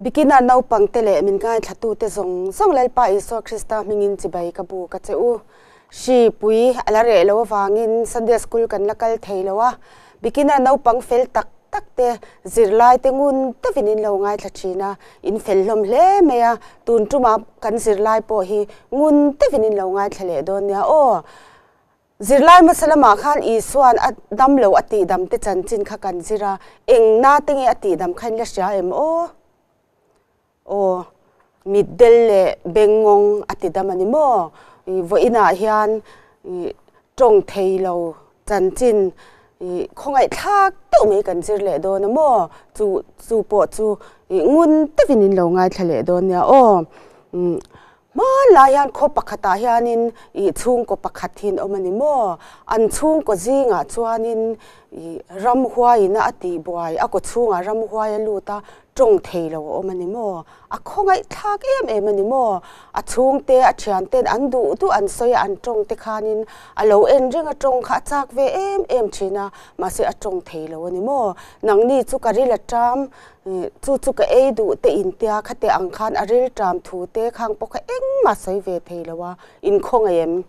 Beginner naupangte leh min ngaithlatute zawng zawng Lalpa Isua Krista hmingin chibai ka bu ka che u. Hri pui a la reh lo avangin Sunday School kan la kal thei lo a, beginner naupang fel tak tak te zirlaite ngun deuhin in lo ngaithla thin a, in fel hlawm hle mai a, tun tumah kan zirlai pawh hi ngun deuhin in lo ngaithla leh dawn nia aw. Zirlai hmasa lamah khan Isua'n a dam lo a tihdam te chanchin kha kan zir a, eng na te nge a tihdam kha in la hria em aw? Aw, mitdel leh bengngawng a tidam a ni maw? Vawiinah hian tawng thei lo chanchin khawngaihthlak deuh mai kan zir leh dawn a maw? Chu chu pawh chu ngun deuhin in lo ngaithla leh dawn nia aw. Hmanlai hian khaw pakhatah hianin ih chhungkaw pakhat hi an awm a ni maw? An chhungkaw zingah chuanin ih ramhuaiin a tihbuai, a kaw chhungah ramhuai a lut a, tawng thei lo a awm a ni maw? A khawngaihthlak em em a ni maw? A chhungte, a thianten an duh duh an sawi a, an tawng te khanin a lo en reng a, tawng kha a chak ve em em thin a, mahse a tawng thei lo a ni maw? Nangni chu ka ril a ṭam Chu chu ka ei duh te intia khate ang khan a rilṭam thu te khang pawh kha engmah sawi ve thei lo a, in khawngaih em?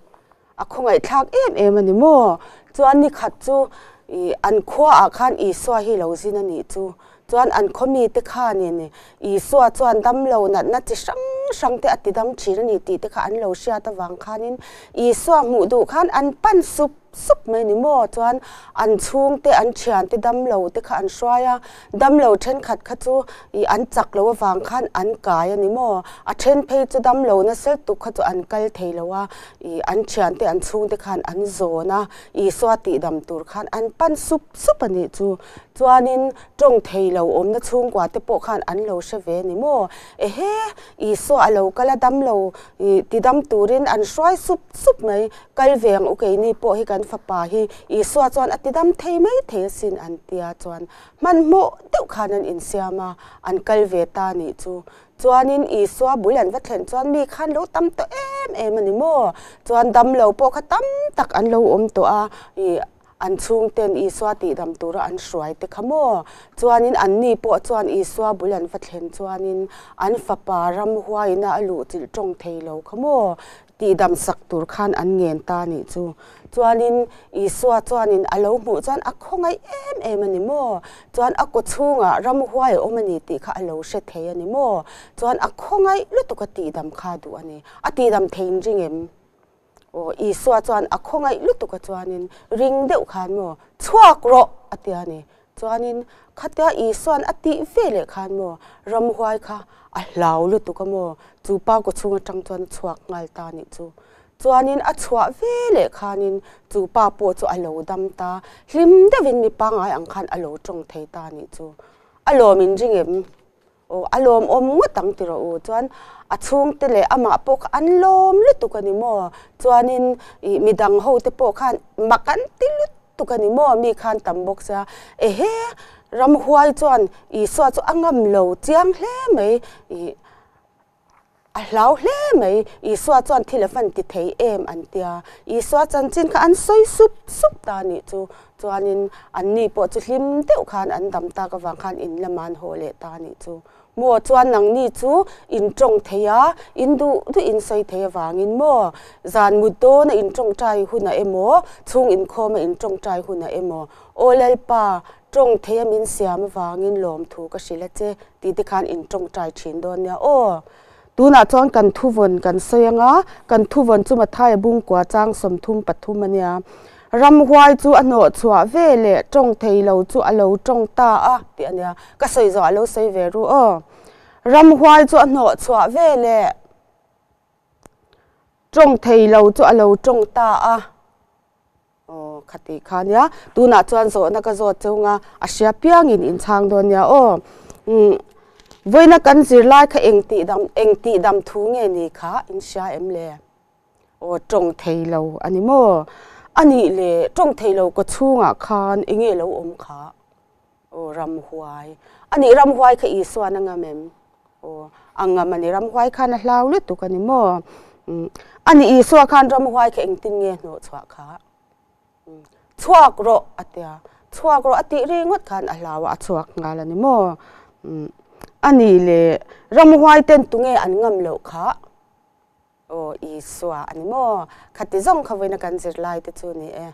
A khawngaihthlak em em a ni maw? Chuan ni khat chu ih an khuaah khan Isua hi lo zin a nih chu. Chuan an khaw mite khanin Isua chuan damlo natna chi hrang hrang te a ti dam thin a ni tih te kha an lo hriat avang khanin Isua hmuh duh khan an pan sup sup mai ni maw? Chuan an chhungte, an thiante damlo te kha an hruai a, damlo thenkhat kha chu ih an chak lo avang khan an kai a ni maw? A then phei chu damlo nasa lutuk kha chu an kal thei lo a, ih an thiante, an chhungte khan an zawn a, Isua tihdam tur khan an pan sup sup a nih chu. Chuanin tawng thei lo awmna chhungkua te pawh khan an lo hre ve a ni maw? Ehe! Isua a lo kal a, damlo ih tidam turin an hruai sup sup mai. Kal ve ang u keini pawh hi kan fapa hi Isua chuan a ti dam thei mai thei asin an tia chuan hmanhmawh deuh khan an insiam a, an kal ve ta nih chu. Chuanin Isua bul an va thlen chuan mi khan lo tam tawh em em a ni maw? Chuan damlo pawh kha tam tak an lo awm tawh a, ih an chhungten Isua tihdam tura an hruai te kha maw? Chuanin anni pawh chuan Isua bul an va thlen chuanin an fapa ramhuaina a luhchilh tawng thei lo kha maw? Tihdam sak tur khan an ngen ta nih chu. Chuanin Isua chuanin a lo hmuh chuan a khawngaih em em a ni maw? Chuan a kaw chhungah ramhuai a awm a ni tih kha a lo hre thei a ni maw? Chuan a khawngaih lutuk a tihdam kha duh a ni. A tihdam theiin ring em? Aw, Isua chuan a khawngaih lutuk a chuanin ring deuh khan maw, Chhuak rawh! a ti a ni. Chuanin khatia Isua'n a tih ve leh khan maw, ramhuai kha a hlau lutuk a maw, chu pa kaw chhung atang chuan a chhuak nghal ta nih chu. Chuanin a chhuah ve leh khanin chu pa pawh chu a lo dam ta, hlim deuhin mi pangngai ang khan a lo tawng thei ta nih chu. A lawm in ring em? Aw, a lawmawm ngawt ang ti rawh u. Chuan a chhungte leh amah pawh kha an lawm lutuk a ni maw? Chuanin ih midang ho te pawh khan mak an ti lutuk a ni maw? Mi khan tam bawk sia. Ehe, ramhuai chuan Isua chu a ngam lo chiang hle mai. Ih a hlau hle mai. Isua chuan thil a fan ti thei em an tia. Isua chanchin kha an sawi sup sup ta nih chu. Chuanin anni pawh chu hlim deuh khan an dam tak avang khan in lamah an haw leh ta anih chu. Maw chuan nangni chu in tawng thei a, in duh duh in sawi thei avangin maw zan mut dawna in tawngtai hunah emaw, chhung inkhawma in tawngtai hunah emaw, Aw Lalpa, tawng thei a min siam avangin lawmthu ka hrilh a che tih te khan in tawngtai thin dawn nia aw. Tunah chuan kan thuvawn kan sawi anga, kan thuvawn chu Mathaia bungkua chang 33 a nia. Ramhuai chu a hnawh chhuah ve leh tawng thei lo chu a lo tawng ta a tih a nia. Ka sawi zawh a lo sawi ve ru aw. Ramhuai chu a hnawh chhuah ve leh tawng thei lo chu a lo tawng ta a. Aw khati kha nia. Tunah chuan zawhna ka zawt cheu nga a hria piangin in chhang dawn nia aw. Umm vawiina kan zirlai kha eng tih dam eng tih dam thu nge ni kha in hria em le? Aw tawng thei lo a ni maw? A nih le tawng thei lo ka chhungah khan eng nge lo awm kha? Aw ramhuai. A nih ramhuai kha Isuan a ngam em? Aw a ngam a ni ramhuai khan a hlau lutuk a ni maw? A nih Isua khan ramhuai kha engtin nge hnawh chhuah kha? Chhuak rawh a tia. Chhuak rawh a tih ringawt khan a hlau a, a chhuak nghal a ni maw? A nih leh ramhuai ten tunge an ngam loh kha? Aw Isua a ni maw? Khati zawng kha vawiina kan zirlai te chu ni e.